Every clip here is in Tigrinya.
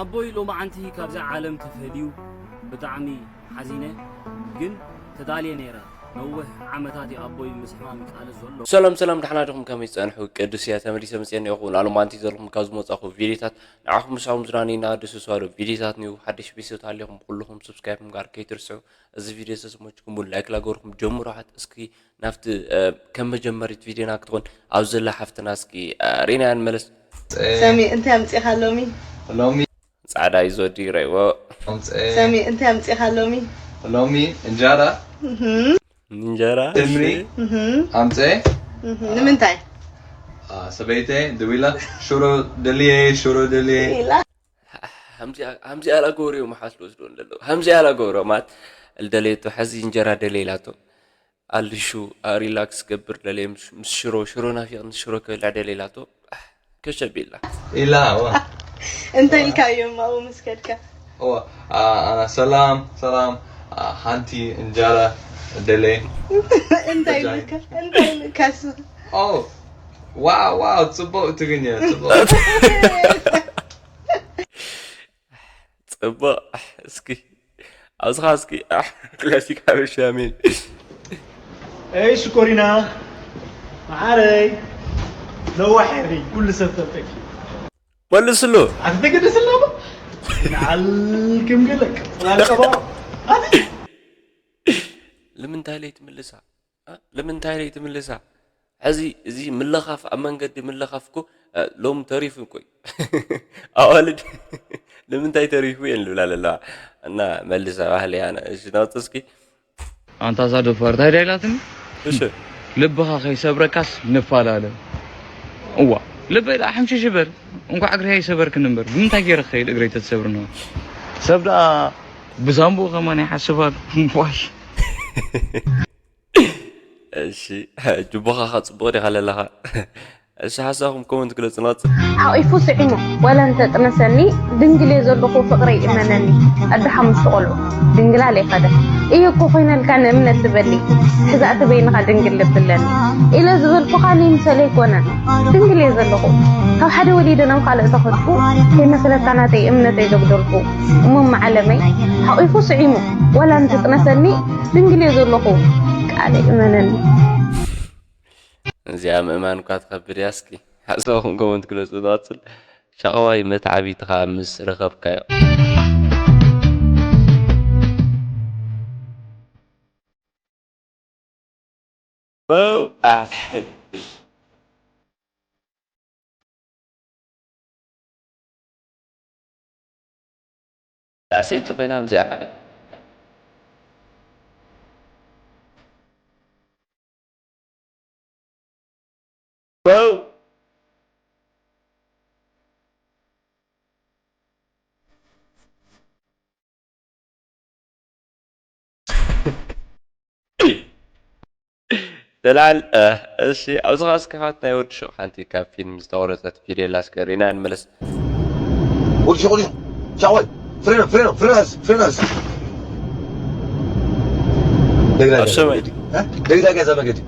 ኣቦይ ሎማዓንቲ ካብዛ ዓለም ተፈልዩ ብጣዕሚ ሓዚነ፣ ግን ተዳልየ ነይረ። ነዊሕ ዓመታት እዩ ኣቦይ ምስ ሕማም ይቃለስ ዘሎ። ሰላም ሰላም፣ ደሕና ዲኹም? ከመይ ትጸንሑ? ቅዱስ እያ ተመሊሰ መጽኤ እኒኦኹ። ንኣሎማንቲ ዘለኹም ካብ ዝመጻኹ ቪዲዮታት ንዓኹም ምሳኹም ዝናነይና ደስ ዝባሉ ቪዲዮታት ንዩ። ሓድሽ ቤተሰብ ተሃሊኹም ኩልኹም ሰብስክራይብ ምግባር ከይትርስዑ። እዚ ቪዲዮ ተዝመችኩም ላይክ ላገርኩም ጀምሩ። ሓት እስኪ ናብቲ እ፣ ከም መጀመሪት ቪዲዮና ክትኾን ኣብ ዘላ ሓፍትና እስኪ እ፣ ሪና ንመለስ። ሰሚ፣ እንታይ ኣምጺእኻ ሎሚ? ሎሚ ጻዕዳ እዩ ዝወዲ ይረይዎ። ኣምፀ ሰሚ፣ እንታይ ኣምጺእኻ ሎሚ? ሎሚ እንጀራ፣ እህም፣ እንጀራ፣ እምኒ፣ እሺ። እህም፣ ኣምፀ እህም። ንምንታይ? አ፣ ሰበይተ ደዊላ ሽሮ ደልየ፣ ሽሮ ደልየ። ኢላ። ሃምዚ ሃምዚ ኣላ ጎሪዮ መሓስ ልወስዶ እንደሎ። ሃምዚ ኣላ ጎሮ ማት ልደለየቶ ሓዚ እንጀራ ደልየ ኢላቶ። ኣልሹ ሪላክስ ገብር ደልየ ምስ ምስ ሽሮ ሽሮ ናፊቕ ምስ ሽሮ ክብልዕ ደልየ ኢላቶ። ኣሕ፣ ከሸብ ኢላ። ኢላ ዋ። እንታይ ኢልካዮም ኣብኡ ምስ ከድካ? ዋ፣ ኣ፣ ኣና ሰላም ሰላም፣ ኣ፣ ሓንቲ እንጀራ ደልየ። እንታይ በጃይ። ኢልካ? እንታይ ኢልካ እሱ? ኦ፣ ዋው ዋው፣ ጽቡቕ ትግርኛ ጽቡቕ። ጽቡቕ። እስኪ ኣብዝኻ እስኪ ክላሲክ ሓበሻ ሜን። ኤይ ሽኮሪና መዓረይ፣ ነዋሕ ሕሪ ኩሉ ሰብ ፈልጠኪ። መልስሉ። ኣቲ ተገደስልና እሞ ንዓል ክም ገለክ ጽላል ቀባው። ኣቲ ልምንታይ ለይ ትምልሳ? እ? ልምንታይ ለይ ትምልሳ? ሕዚ እዚ ምልኻፍ ኣብ መንገዲ ምልኻፍ እኮ እ፣ ሎም ተሪፉ እኮ እዩ። ኣዋልድ ንምንታይ ተሪፉ እየን ልብላ ዘለዋ። እና መልሳ ባህሊ ያነ እሺ ናውፅ እስኪ። ኣንታ እዛ ደፋር እንታይ ደኣ ኢላትኒ? እሺ። ልብኻ ከይሰብረካስ ንፈላለ። እዋ፣ ልበይ ደኣ ሕምሽሽ ይበል። እንኳዕ እግረይ ኣይሰበርክን እምበር፣ ብምንታይ ገይረ ክኸይድ እግረይ ተትሰብርኒ? ሰብ ደኣ ብዛምብኡ ከማን ይሓስብ ኣሎ። ዋይ። እሺ፣ ጅቦኻ ኸ ጽቡቕ ዲኻ ለለኻ? እሺ፣ ሓሳብኩም ኮመንት ግለጹ ናውፅ። ሓቒፉ ስዒሙ፣ ዋላ እንተጥነሰኒ፣ ድንግል እየ ዘለኹ ፍቕረይ እመነኒ። ኣደ ሓሙሽተ ቆልዑ፣ ድንግላ ለይኸደ። እየ እኮ ኮይነልካ ንእምነት ዝበሊ፣ ሕዛእቲ በይንኻ ድንግል ልብለኒ። ኢለ ዝበልኩኻ ንይምሰል ኣይኮነን፣ ድንግል እየ ዘለኹ። ካብ ሓደ ወሊደ ናብ ካልእ ተኸድኩ፣ ከይመስለካ ናተይ እምነተይ ዘጉደልኩ። እሞ እመዓለመይ፣ ሓቒፉ ስዒሙ፣ ዋላ እንተጥነሰኒ፣ ድንግል እየ ዘለኹ። ቃለይ እመነኒ። እዚኣ ምእማን እኳ ትኸብድ እያ። እስኪ ሓሳብኩም ኮመንት ግለጹ። ንቐጽል። ሻቕዋይ መትዓቢትኻ ምስ ረኸብካዮ። ዋው፣ ኣሕ። ዳሴት ኮይና እዚኣ። ዋው። ተላዓል፣ እ፣ እሺ፣ ኣብዚ ኸዓ እስኪ ሓንቲ ናይ ወዲ ሹቕ ሓንቲ ካብ ፊልም ዝተቖረጸት ቪድዮ ኣላ፣ እስከ ርኢና ንመለስ። ወዲ ሹቕ፣ ወዲ ሹቕ፣ ሻወል፣ ፍሬና፣ ፍሬና፣ ፍሬናስ፣ ፍሬናስ። ደግዳ ኣብ ገዛ ሰማይ። መገዲ። እ? ደግዳ ገዛ መገዲ።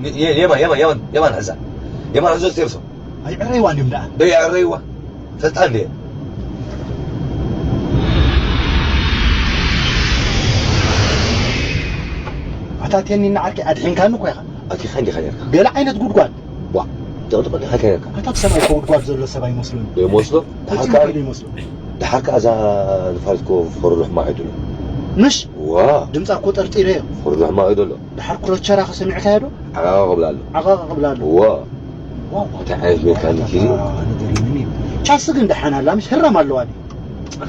የ-፣ የ-፣ የማን፣ የማን፣ የማን፣ የማን ሕዛ። የማን ሕዞ ዝተርሶ። ኣይዕረይዋን እዮም ደኣ። ደይ ዕረይዋ። ፈጣን ድየ? ኣታ ቴኒ ንዓርከይ ኣድሒንካኒ እኮ ኢኻ። ኣቲኻ እንዲኻ ነርካ? ገለ ዓይነት ጉድጓድ። ዋ፣ ደቕደቕ እንዲኻ ነርካ? ኣታ ብሰማይ እኮ ጉድጓድ ዘሎ ሰብ ኣይመስሎን። ዶ ይመስሎ? ፈጺሙ ደሓር ከ-፣ ከይደ ይመስሎ። ደሓር ከኣ እዛ ንፋስ እኮ ፍቕሪ ርሑማ ኣይደሎ። ምሽ? ዋ። ድምጻ እኮ ጠርጢረዮ። ፍቕሪ ርሑማ ኣይደሎ። ደሓር ኩረቸራ ከሰሚዕካዮ ዶ? ዓቓቓ ክብላ ኣሎ። ዓቓቓ ክብላ ኣሎ። ዋ። ዋው፣ ዋው። እንታይ ዓይነት ሜካኒክ እዩ? ኣነ ገሪሙኒ እዩ። ቻስ ግን ደሓን ኣላ፣ ምሽ ህራም ኣለዋ ድዩ?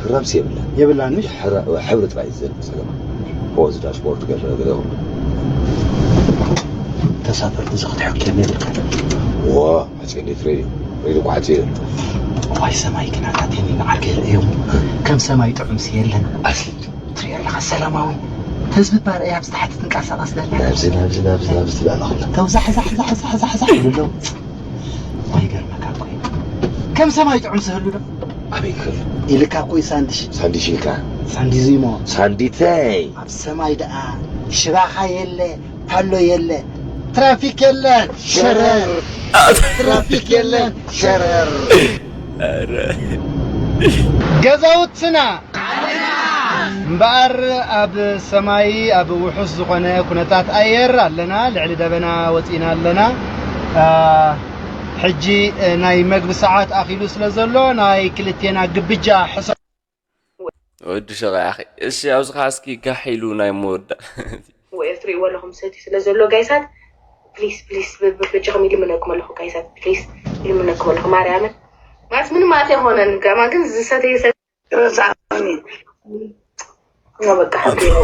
ህራምስ የብላን። የብላን፣ ምሽ? ሕራ-፣ ሕብሪ ጥራይ እዩ ዘርኢ ጸገማ። ኦ፣ እዚ ዳሽቦርድ ገለ፣ ገለ ይኹን። ተሳፈርቲ እዚ ክትሕክዮም የብልካ። ዋ፣ ሓፂን ሬድዮ፣ ሬድዮ እኮ ሓፂን። ዋይ ሰማይ ግን ኣታ ቴኒ ንዓርከይ ርእዮም። ከም ሰማይ ጥዑምሲ የለን። ኣስሊ። ትሪኦ ኣለኻ ሰላማዊ ህዝቢ ባርያ ኣብዚ ታሕቲ ትንቀሳቐስ ዘላ። ናብዚ፣ ናብዚ፣ ናብዚ፣ ናብዚ ትብል ኣላ ኩላ። ተው ዛሕ፣ ዛሕ፣ ዛሕ፣ ዛሕ፣ ዛሕ፣ ዛሕ ይብሉ ኣለዉ። ይገርመካ እኮ እዩ። ከም ሰማይ ጥዑም ዝህሉ ዶ? ኣበይ ክህሉ? ኢልካ እኮ እዩ ሳንድሽ። ሳንድሽ ኢልካ? ሳንዲዚሞ። ሳንዲተይ። ኣብ ሰማይ ደኣ ሽባኻ የለ፣ ፓሎ የለ፣ ትራፊክ የለን። ሸረር። ትራፊክ የለን። ሸረር። ኧረ። ገዛውትና እምበኣር ኣብ ሰማይ ኣብ ውሑስ ዝኾነ ኩነታት ኣየር ኣለና፣ ልዕሊ ደበና ወፂና ኣለና። ሕጂ ናይ መግቢ ሰዓት ኣኺሉ ስለ ዘሎ ናይ ክልቴና ግብጃ ሕሰ ወዲ ሸቓ ያኺ። እሺ ኣብዚ ኸዓ እስኪ ጋሕ ኢሉ ናይ መወዳ ወይ ትሪእዎ ኣለኹም ሰቲ ስለ ዘሎ ጋይሳት ፕሊስ ፕሊስ በጃኹም ይልምነኩም ኣለኹ ጋይሳት ፕሊስ ይልምነኩም ኣለኹ ማርያምን ማለት ምንም ማለት ኣይኮነን ጋማ ግን ዝሰተየ ሰብ ረሳኒ በቃ ሓቢረ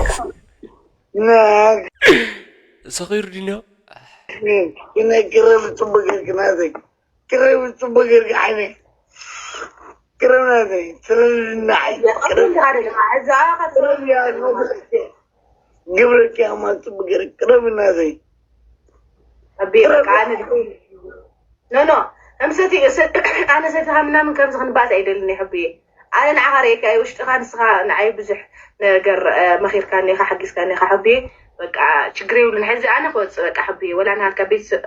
ሰኺሩ ድንዮ ይነግረሉ ፅቡቅ ጌርክ ናተይ ክረብ ፅቡቅ ጌርክ ዓይነ ክረብ ናተይ ስለልናዓይ ግብረኪ ኣማ ፅቡቅ ጌርክ ክረብ ናተይ ኖ ኖ ኣምሰቲ ኣነ ሰቲኻ ምናምን ከምዚ ክንባእስ ኣይደልን ሕብዬ ኣነ ንዓኻ ርእየካ እየ ውሽጥኻ ንስኻ ንዓይ ብዙሕ ነገር መኺርካኒ ኢኻ ሓጊዝካኒ ኢኻ ሕብዬ በቃ ችግር የብሉን ሕዚ ኣነ ክወፅእ በቃ ሕብዬ ወላ ናትካ ቤተሰብ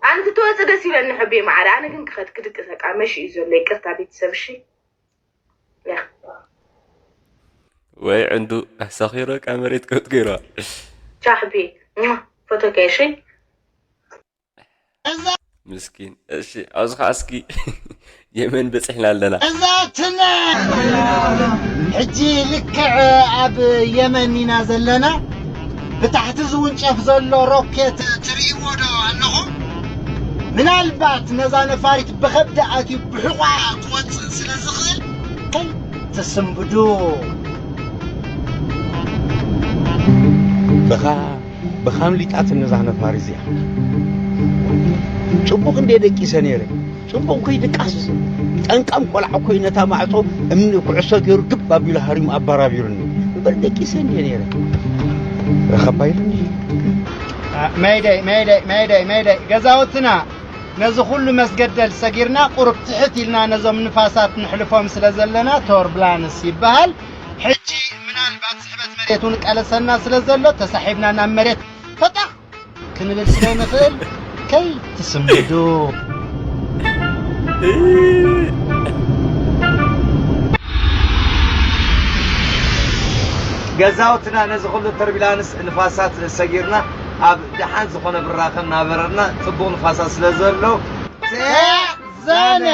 ኣነ ክትወፅእ ደስ ይብለኒ ሕብዬ ማዓረ ኣነ ግን ክኸድ ክድቅስ በቃ መሽ እዩ ዘሎ ይቅርታ ቤተሰብ እሺ ወይ ዕንዱ ሰኺሩ በቃ መሬት ከውት ገይረዋ ቻ ሕብዬ ፎቶካ እሺ ምስኪን እሺ ኣብዚ ከዓ እስኪ የመን በፂሕና ኣለና እዛ ትነ ሕጂ ልክዕ ኣብ የመን ኢና ዘለና ብታሕቲ ዝውንጨፍ ዘሎ ሮኬት ትርእይዎ ዶ ኣለኹም ምናልባት ነዛ ነፋሪት ብኸብዲ ኣትዩ ብሕቋ ክወፅእ ስለ ዝኽእል ትስንብዱ ብኻ ብኻም ሊጣት ነዛ ነፋር እዚኣ ጽቡቕ እንደ ደቂሰ ነይረ ጽቡቕ ከይድቃስ ጠንቃም ቆልዓ ኮይ ነታ ማዕጾ እምኒ ኩዕሶ ገይሩ ግብ ኣቢሉ ሃሪሙ ኣባራቢሩኒ እምበር ደቂሰ እንደ ነይረ ረኸባ ኢሉኒ መይደይ መይደይ መይደይ መይደይ ገዛውትና ነዚ ኩሉ መስገደል ሰጊርና ቁሩብ ትሕት ኢልና ነዞም ንፋሳት ንሕልፎም ስለ ዘለና ቶርብላንስ ይበሃል። ሕጂ ምናልባት ስሕበት መሬት እውን ቀለሰና ስለ ዘሎ ተሳሒብና ናብ መሬት ፈጣ ክንብል ስለ ንኽእል ከይትስምዱ። ገዛውትና ነዚ ኩሉ ተርቢላንስ ንፋሳት ሰጊርና ኣብ ደሓን ዝኾነ ብራኸ እናበረርና ፅቡቕ ንፋሳት ስለ ዘሎ ዘነ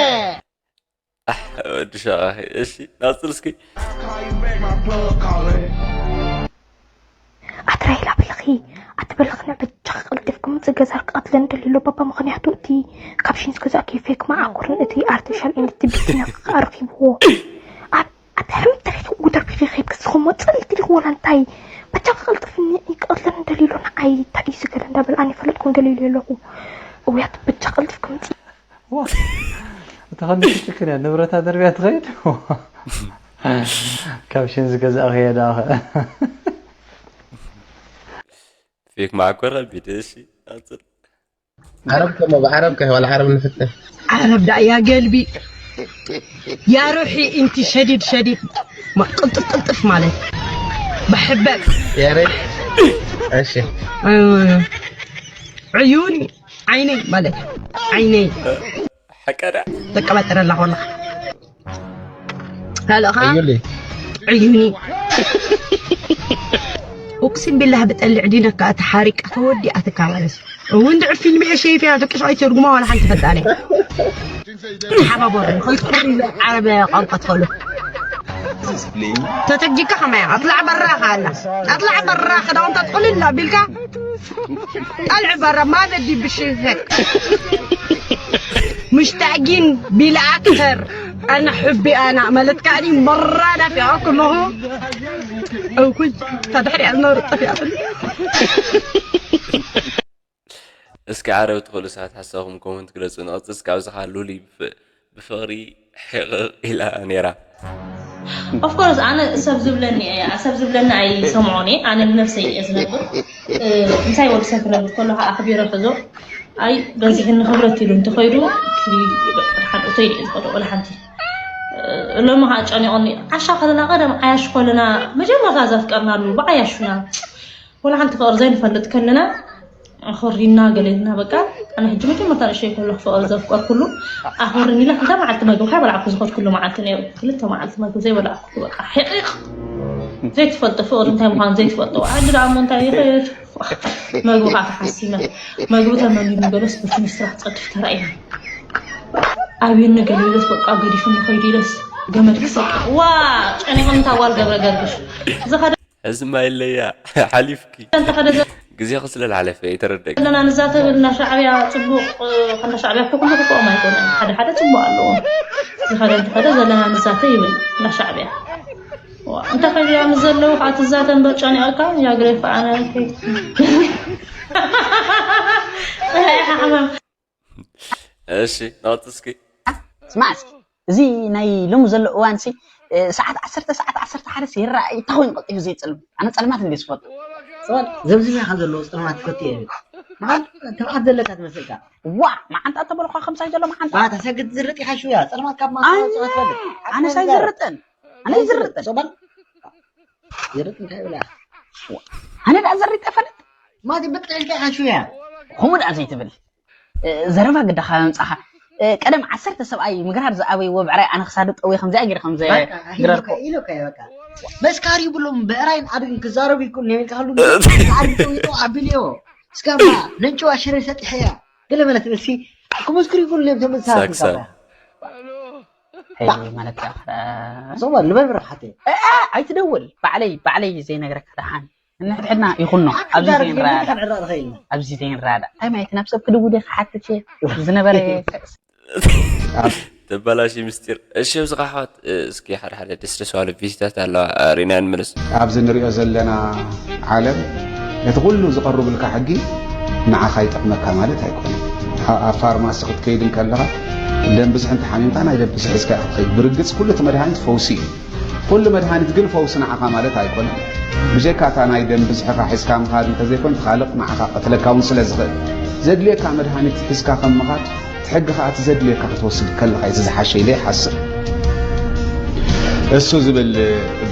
ወዲ ሸቓኺ እሺ ናፅል እስኪ ኣትራይላ በለኺ ኣትበለኽና በጃኺ ቀልጢፍኪ ምፅእ ገዛ ክቐትለን ደሊሎ ባባ ምኽንያቱ እቲ ካብ ሺንስ ገዛእኪ ፌክ መዓኮርን እቲ ኣርቲፊሻል ኤንድ እቲ ቢኪኒ ኣረኺብዎ ኣብ ኣቲ ሕምት ተሪፉ ጉደር ቢኺ ኸይድኪ ዝኹሞ ፅልት ዲኹ ወላ እንታይ በጃኺ ቀልጥፍኒ ክቐትለን ደሊሎ ንዓይ እንታይ እዩ ዝገለ እንዳበል ኣነ ፈለጥኩም ገለ ኢሉ ኣለኹ እውያት በጃ ቀልጥፍኪ ምፅእ እታ ከንዲ ትጭክን እያ ንብረታ ደርብያ ትኸይድ ካብ ሽን ዝገዛእኽዮ ደኣ ፌክ ማዕኮር ከቢድ እሺ ኣንፅር ዓረብ ከሞ ብዓረብ ከ ዋላ ዓረብ ንፍትን ዓረብ ደኣ እያ ገልቢ ያ ሩሒ እንቲ ሸዲድ ሸዲድ ማ ቅልጥፍ ቅልጥፍ ማለት ብሕበብ የረ እሺ ዕዩኒ ዓይነይ ማለት ዓይነይ ሓቀዳ ተቀባጥረላ ኮላ ካልኦኻ እዩሊ ዕዩኒ እቅሲም ቢላህ ብጠልዕ ዲነካ እቲ ሓሪቃ ተወዲኣትካ ማለት እዩ እውን ድዕር ፊልም እየ ሸይፍ እያ ደቂ ሸዋይ ተርጉማ ዋላ ሓንቲ ፈጣነ ሓባቦር ከይትኩሪ ዓረብ ቋንቋ ትኸሉ ተተጊካ ከማያ ኣጥላዕ በራኻ ኣላ ኣጥላዕ በራ ክዳውንታ ትቕልል ኣቢልካ ጠልዕ በራ ማለት ዲ ብሽህክ مشتاقين بلا أكثر أنا حبي أنا ملت كاني مرة أنا في عكم هو أو كنت تدحري أنا رطفي እስኪ ዓረብ ትኽእሉ ሰባት ሓሳብኩም ኮመንት ግለፁ ንቐፅል እስኪ ኣብዚ ከዓ ሉሊ ብፍቕሪ ሕቕቕ ኢላ ነይራ ኦፍኮርስ ኣነ ሰብ ዝብለኒ እያ ሰብ ዝብለኒ ኣይሰምዖን እየ ኣነ ንነብሰይ እየ ዝነብር ምሳይ ወዲ ሰብ ክነብር ከሎ ከዓ ኣኽቢረ ሕዞ ኣይ በዚሕኒ ክብረት ኢሉ እንተኸይዱ ድሓን እቶይ እየ ዝኸዶ ወላ ሓንቲ ሎሚ ከዓ ጨኒቑኒ ዓሻ ከለና ቀደም ዓያሹ ከለና መጀመርታ ዘፍቀርናሉ ብዓያሹና ወላ ሓንቲ ፍቕሪ ዘይንፈልጥ ከለና ኣኾሪና ገለ ኢልና በቃ። ኣነ ሕጂ መጀመርታ ንእሽተይ ከለኹ ፍቕሪ ዘፍቀርኩሉ ኣኾሪኒ ኢላ ክልተ መዓልቲ መግቢ ካይበላዕኩ ዝኸድኩሉ መዓልቲ ነይሩ። ክልተ መዓልቲ መግቢ ዘይበላዕኩ በቃ ሕቕቕ ዘይትፈልጦ ፍቕሪ እንታይ ምዃኑ ዘይትፈልጦ። ዓዲ ደኣ እሞ እንታይ ይኸ መግቢ ከዓ ተሓሲመ መግቢ ተመኒኑ ገለስ ብፍንስትራ ክፀድፍ ተራእየኒ። ኣብዩኒ ገለ ኢለስ በቃ ገዲፉኒ ከይዱ ኢለስ ገመድ ክስርቅ ዋ ጨኒቑ እንታ ጓል ገብረ ገርግሽ ዝኸደ ሕዚ ማይለያ ሓሊፍኪ እንተኸደ ግዜኺ ስለ ዝሓለፈ እየ ተረደኪ። ዘለና ንዛተብ እንዳ ሻዕብያ ፅቡቕ እንዳ ሻዕብያ እኮ ኩሉ ክፍኦም ኣይኮነን። ሓደ ሓደ ፅቡቕ ኣለዎ። ዝኸደ እንተኸደ ዘለና ንዛተ ይብል እንዳ ሻዕብያ። ዋ፣ እንተ ከዚኣ ምስ ዘለዉ ከዓ ትዛተ እምበር ጨኒቐካ ያግሬፍ ኣነ ከይ- ኢኻ ሕማም። እሺ ናውቲ እስኪ ስማዕ እስኪ፣ እዚ ናይ ሎሚ ዘሎ እዋን ሲ ሰዓት ዓሰርተ ሰዓት ዓሰርተ ሓደ ሲ ይረኣ እንታይ ኮይኑ ቀልጢፉ ዘይፀልም? ኣነ ፀልማት እንደ ዝፈቱ ሰዋል ዘብዚበ ኢኻ ዘለዎ ፀልማት ፈትየ እብል። መዓል ትብዓት ዘለካ ትመስልካ። ዋ መዓንጣ ተበልኳ ከምሳይ ዘሎ መዓንጣ ባታ ሰግድ ዝርጥ ኢኻ ሽውያ ፀልማት ካብ ማስዋፅኦ ትፈልጥ ኣነ ሳይዝርጥን ኣነ ይዝርጥን ሰባል ይርጥ እንታይ ብላ ኣነ ዳ ዘሪጠ ፈልጥ ማቲ ብጥዕልካ ኢኻ ሽውያ ከምኡ ዳ ዘይትብል ዘረባ ግዳኻ ምምፃኻ ቀደም ዓሰርተ ሰብኣይ ምግራር ዝኣበይዎ ብዕራይ ኣነ ክሳዱ ጠዊ ከምዚኣ ገይረ ከም ዘግረርኩ ኢሎካ በቃ መስካሪ ይብሎም ብዕራይን ኣድግን ክዛረቡ ይክሉ ነሚልካ ከሉ ዓዲ ጠዊጦ ኣቢልዮ እስካባ ነንጭዋ ሽረ ሰጢሐያ ገለ መለት እሲ ክመስክሩ ይክሉ ነም ተመሳሳት ሳክሳን ሄይ ማለት እያ ዞባ ልበል ብረሓተ ኣይትደውል ባዕለይ ባዕለይ ዘይነግረካ ደሓን እንሕድሕድና ይኹኖ ኣብዚ ዘይንረዳዳ ኣብዚ ዘይንረዳዳ እንታይ ማለት ናብ ሰብ ክድውል እየ ክሓትት እየ ዝነበረ ተበላሽ ምስጢር እሺ ኣብዚ ኣሕዋት እስኪ ሓደ ሓደ ደስ ደስ ባሉ ቪዲዮታት ኣለዋ ሪና ንመለስ ኣብዚ ንሪኦ ዘለና ዓለም ነቲ ኩሉ ዝቐርብልካ ሕጊ ንዓኻ ይጠቕመካ ማለት ኣይኮነን። ኣብ ፋርማሲ ክትከይድ እንከለኻ ደም ብዝሒ እንተሓሚምካ ናይ ደም ብዝሒ ሒዝካ ኢኻ ትኸይድ። ብርግፅ ኩሉ እቲ መድሃኒት ፈውሲ እዩ። ኩሉ መድሃኒት ግን ፈውሲ ንዓኻ ማለት ኣይኮነን። ብጀካ እታ ናይ ደም ብዝሕኻ ሒዝካ ምኻድ እንተዘይኮይኑ እቲ ካልእ ንዓኻ ክቐትለካ እውን ስለ ዝኽእል ዘድልየካ መድሃኒት ሒዝካ ከም ምኻድ እቲ ሕጊ ከዓ እቲ ዘድልየካ ክትወስድ ከለኻ እዩ እቲ ዝሓሸ ኢለ ይሓስብ። እሱ ዝብል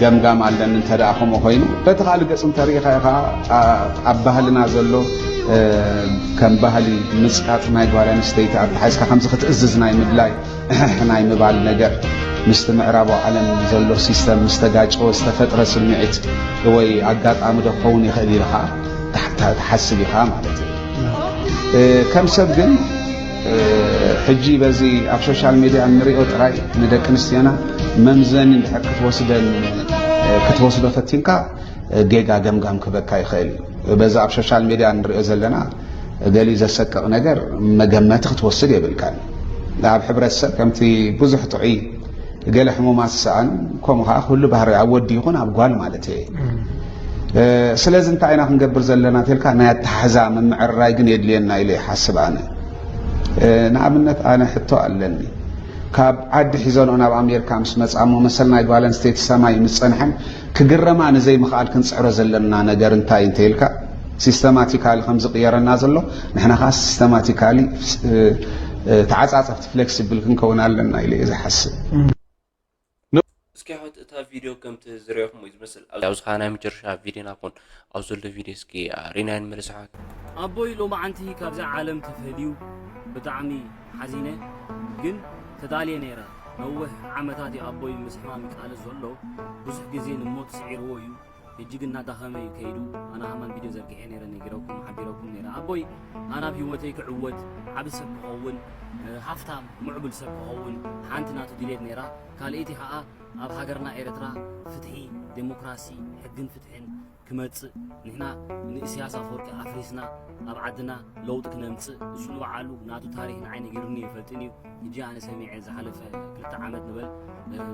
ገምጋም ኣለኒ እንተ ደኣ ከምኡ ኮይኑ በቲ ካልእ ገፁ እንተሪኢኻ ኢኻ ኣብ ባህልና ዘሎ ከም ባህሊ ምፅቃጥ ናይ ጓል ኣንስተይቲ ኣተሓሒዝካ ከምዚ ክትእዝዝ ናይ ምድላይ ናይ ምባል ነገር ምስቲ ምዕራባዊ ዓለም ዘሎ ሲስተም ምስ ተጋጨወ ዝተፈጥረ ስምዒት ወይ ኣጋጣሚ ዶ ክኸውን ይኽእል ኢልኻ ትሓስብ ኢኻ ማለት እዩ። ከም ሰብ ግን ሕጂ በዚ ኣብ ሶሻል ሚድያ እንሪኦ ጥራይ ንደቂ ኣንስትዮና መምዘኒ እንድሕር ክትወስደን ክትወስዶ ፈቲንካ ጌጋ ገምጋም ክበካ ይኽእል እዩ። በዚ ኣብ ሶሻል ሚድያ እንሪኦ ዘለና ገሊኡ ዘሰቅቕ ነገር መገመቲ ክትወስድ የብልካን። ኣብ ሕብረተሰብ ከምቲ ብዙሕ ጥዑይ ገለ ሕሙማት ዝሰኣኑ ከምኡ ከዓ ኩሉ ባህሪ ኣብ ወዲ ይኹን ኣብ ጓል ማለት እየ። ስለዚ እንታይ ኢና ክንገብር ዘለና ተልካ ናይ ኣተሓሕዛ ምምዕርራይ ግን የድልየና ኢለ ይሓስብ ኣነ። ንኣብነት ኣነ ሕቶ ኣለኒ። ካብ ዓዲ ሒዘንኦ ናብ ኣሜሪካ ምስ መፃ እሞ መሰል ናይ ጓል ኣንስተይቲ ሰማይ ምስ ፀንሐን ክግረማ ንዘይምኽኣል ክንፅዕሮ ዘለና ነገር እንታይ እንተኢልካ ሲስተማቲካሊ ከምዝቕየረና ዘሎ ንሕና ከዓ ሲስተማቲካሊ ተዓፃፀፍቲ ፍሌክሲብል ክንከውን ኣለና ኢለ እየ ዝሓስብ። እስኪ ሕት እታ ቪድዮ ከምቲ ዝረኹም ዝመስል ኣብዚ ከዓ ናይ መጨረሻ ቪድዮና ኮን ኣብ ዘሎ ቪድዮ እስኪ ሪናይን መልስ ሓት ኣቦይ ሎማዓንቲ ካብዛ ዓለም ተፈልዩ ብጣዕሚ ሓዚነ ግን ተዳልየ ነይረ ነውሕ ዓመታት እዩ ኣቦይ ምስ ሕማም ይቃለስ ዘሎ ብዙሕ ግዜ ንሞት ስዒርዎ እዩ ሕጂ ግን እናዳኸመ እዩ ከይዱ ኣነ ሃማን ቪድዮ ዘርጊሐ ነይረ ነጊረኩም ሓቢረኩም ነይረ ኣቦይ ኣነ ኣብ ህይወተይ ክዕወት ዓብ ሰብ ክኸውን ሃፍታም ምዕቡል ሰብ ክኸውን ሓንቲ ናቱ ድሌት ነይራ ካልእቲ ከዓ ኣብ ሃገርና ኤርትራ ፍትሒ ዴሞክራሲ ሕግን ፍትሕን ክመጽእ ንሕና ንእስያስ ኣፈወርቂ ኣፍሪስና ኣብ ዓድና ለውጢ ክነምጽእ እሱ ንባዕሉ ናቱ ታሪክ ንዓይ ነጊሩኒ ይፈልጥን እዩ ሕጂ ኣነ ሰሚዐ ዝሓለፈ ክልተ ዓመት ንበል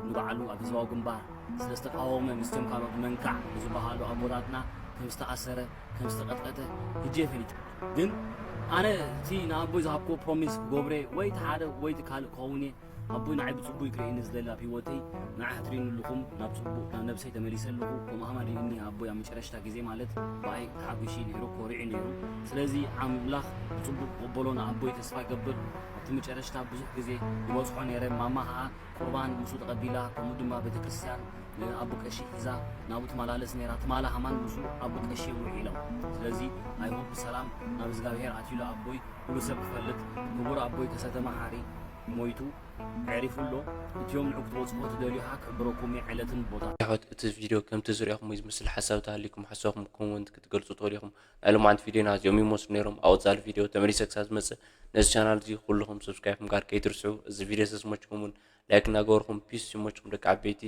ንባዕሉ ኣብ ህዝባዊ ግንባር ስለ ዝተቃወመ ምስቶም ካልኦት መንካዕ ዝበሃሉ ኣቦታትና ከም ዝተኣሰረ ከም ዝተቀጥቀተ ሕጂ የፈሊጥ ግን ኣነ እቲ ንኣቦይ ዝሃብኮ ፕሮሚስ ክገብረ ወይ እቲ ሓደ ወይ እቲ ካልእ ክኸውን እየ ኣቦይ ንዓይ ብጽቡቅ ክርእየኒ ዝደሊ ኣብ ህይወተይ ንዓ ክትርእዩኒ ኣለኹም ናብ ጽቡቅ ናብ ነብሰይ ተመሊሰ ኣለኹ። ከምኡ ከማን ርእዩኒ ኣቦይ ኣብ መጨረሽታ ግዜ ማለት ብኣይ ተሓጒሱ ነይሩ፣ ኮሪዑ ነይሩ። ስለዚ ኣምላኽ ብጽቡቅ ክቕበሎ ንኣቦይ ተስፋ ይገብር። ኣብቲ መጨረሽታ ብዙሕ ግዜ ይበጽሖ ነይረ። ማማ ከኣ ቁርባን ምስኡ ተቐቢላ፣ ከምኡ ድማ ቤተክርስትያን ንኣቦ ቀሺ ሒዛ ናብኡ ትመላለስ ነይራ። ትማሊ ከማን ምስኡ ኣቦ ቀሺ እዮም ውዒሎም። ስለዚ ኣይሆፕ ብሰላም ናብ እግዚኣብሔር ኣትዩሉ ኣቦይ። ኩሉ ሰብ ክፈልጥ ክቡር ኣቦይ ከሰተ መሓሪ ሞይቱ ኣዕሪፉ ኣሎ። እቲኦም ንዑ ክትበጽሕዎ ትደልዩ ከኣ ክሕብረኩም እየ ዕለትን ቦታ። ኣሕዋት፣ እቲ ቪድዮ ከምቲ ዝረኣኹምዎ ዝመስል ሓሳብ ተሃልዩኩም ሓሳብኩም ኮመንት ክትገልጹ ትኽእሉ ኢኹም። ናይ ሎማዓንቲ ቪድዮና እዚኦም ይመስሉ ነይሮም። ኣብ ቀጻሊ ቪድዮ ተመሊሰ ክሳብ ዝመጽእ ነዚ ቻናል እዚ ኩልኹም ሰብስክራይብ ምግባር ከይትርስዑ። እዚ ቪድዮ ተዝመችኩም እውን ላይክ እናገበርኩም ፒስ ይመችኩም ደቂ ዓበይቲ።